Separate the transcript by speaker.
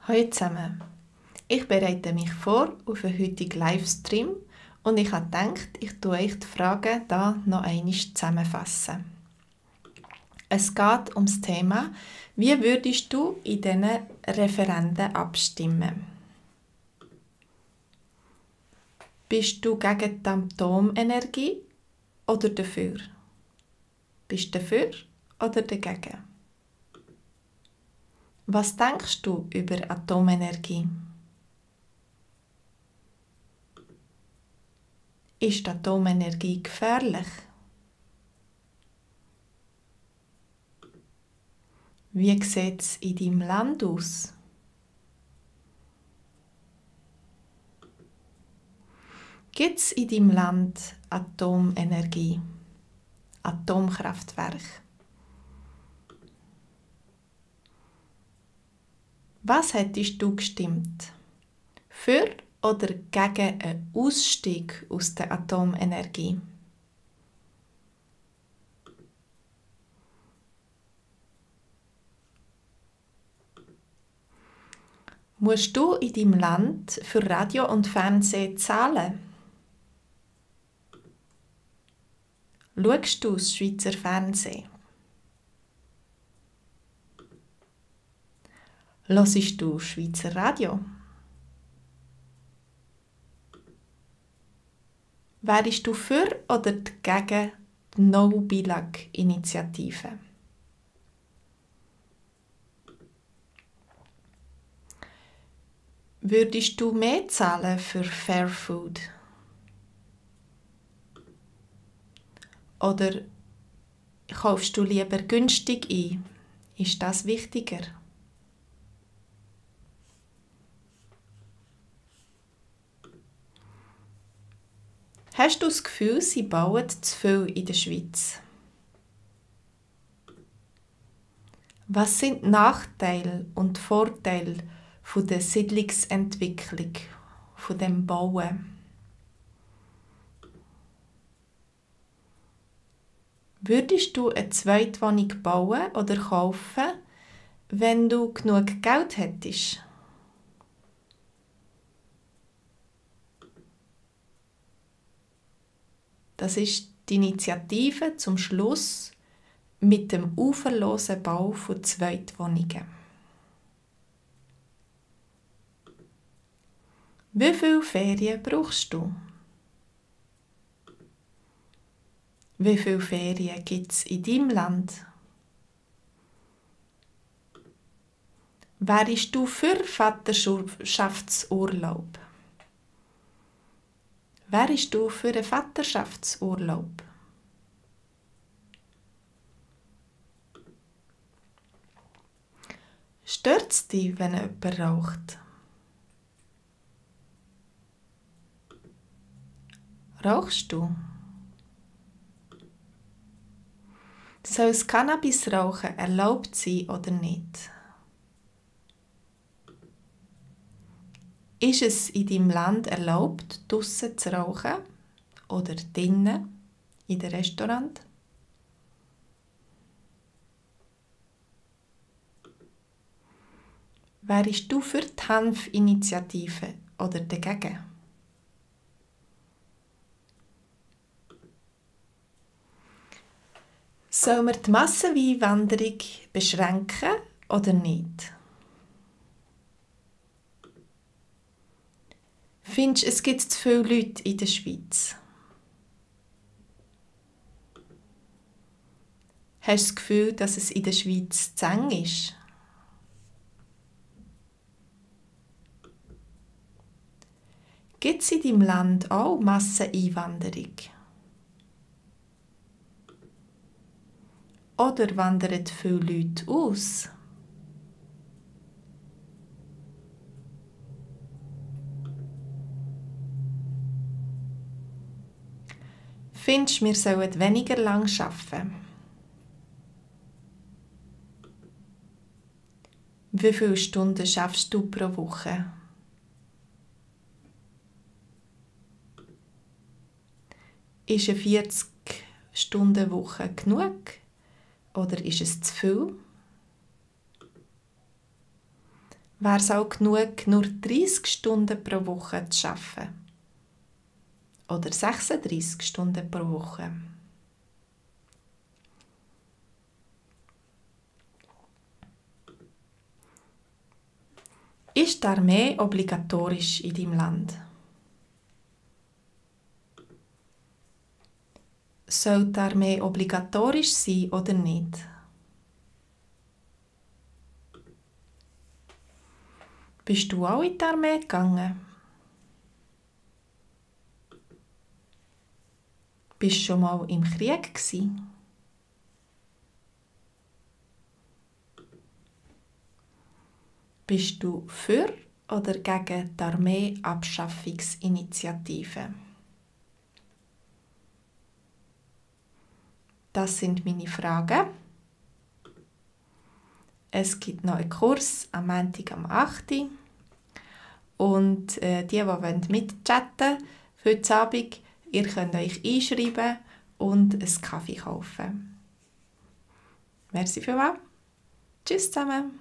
Speaker 1: Hallo zusammen. Ich bereite mich vor auf einen heutigen Livestream und ich habe gedacht, ich tue euch die Fragen hier noch einmal zusammenfassen. Es geht um das Thema, wie würdest du in diesen Referenden abstimmen? Bist du gegen die Atomenergie oder dafür? Bist du dafür oder dagegen? Was denkst du über Atomenergie? Ist Atomenergie gefährlich? Wie sieht es in deinem Land aus? Gibt es in deinem Land Atomenergie? Atomkraftwerke? Was hättest du gestimmt? Für oder gegen einen Ausstieg aus der Atomenergie? Musst du in deinem Land für Radio und Fernsehen zahlen? Schaust du das Schweizer Fernsehen? Hörst du Schweizer Radio? Wärst du für oder gegen die No-Billag-Initiative? Würdest du mehr zahlen für Fair Food? Oder kaufst du lieber günstig ein? Ist das wichtiger? Hast du das Gefühl, sie bauen zu viel in der Schweiz? Was sind die Nachteile und Vorteile von der Siedlungsentwicklung, von dem Bauen? Würdest du eine Zweitwohnung bauen oder kaufen, wenn du genug Geld hättest? Das ist die Initiative zum Schluss mit dem uferlosen Bau von Zweitwohnungen. Wie viele Ferien brauchst du? Wie viele Ferien gibt es in deinem Land? Wärst du für Vaterschaftsurlaub? Wärst du für einen Vaterschaftsurlaub? Stört es dich, wenn jemand raucht? Rauchst du? Soll das Cannabisrauchen erlaubt sein oder nicht? Ist es in deinem Land erlaubt, draussen zu rauchen oder drinnen in den Restaurant? Wärst du für die Hanf-Initiative oder dagegen? Sollen wir die Masseneinwanderung beschränken oder nicht? Findest du, es gibt zu viele Leute in der Schweiz? Hast du das Gefühl, dass es in der Schweiz zu eng ist? Gibt es in deinem Land auch Masseneinwanderung? Oder wandern viele Leute aus? Findest du, wir sollen weniger lang arbeiten? Wie viele Stunden schaffst du pro Woche? Ist eine 40-Stunden-Woche genug? Oder ist es zu viel? wäre es auch genug, nur 30 Stunden pro Woche zu arbeiten? Oder 36 Stunden pro Woche? Ist die Armee obligatorisch in deinem Land? Soll die Armee obligatorisch sein oder nicht? Bist du auch in die Armee gegangen? Bist du schon mal im Krieg gewesen? Bist du für oder gegen die Armeeabschaffungsinitiative? Das sind meine Fragen. Es gibt noch einen Kurs am Montag am 8. Und die mitchatten wollen für heute Abend, ihr könnt euch einschreiben und einen Kaffee kaufen. Merci vielmals. Tschüss zusammen.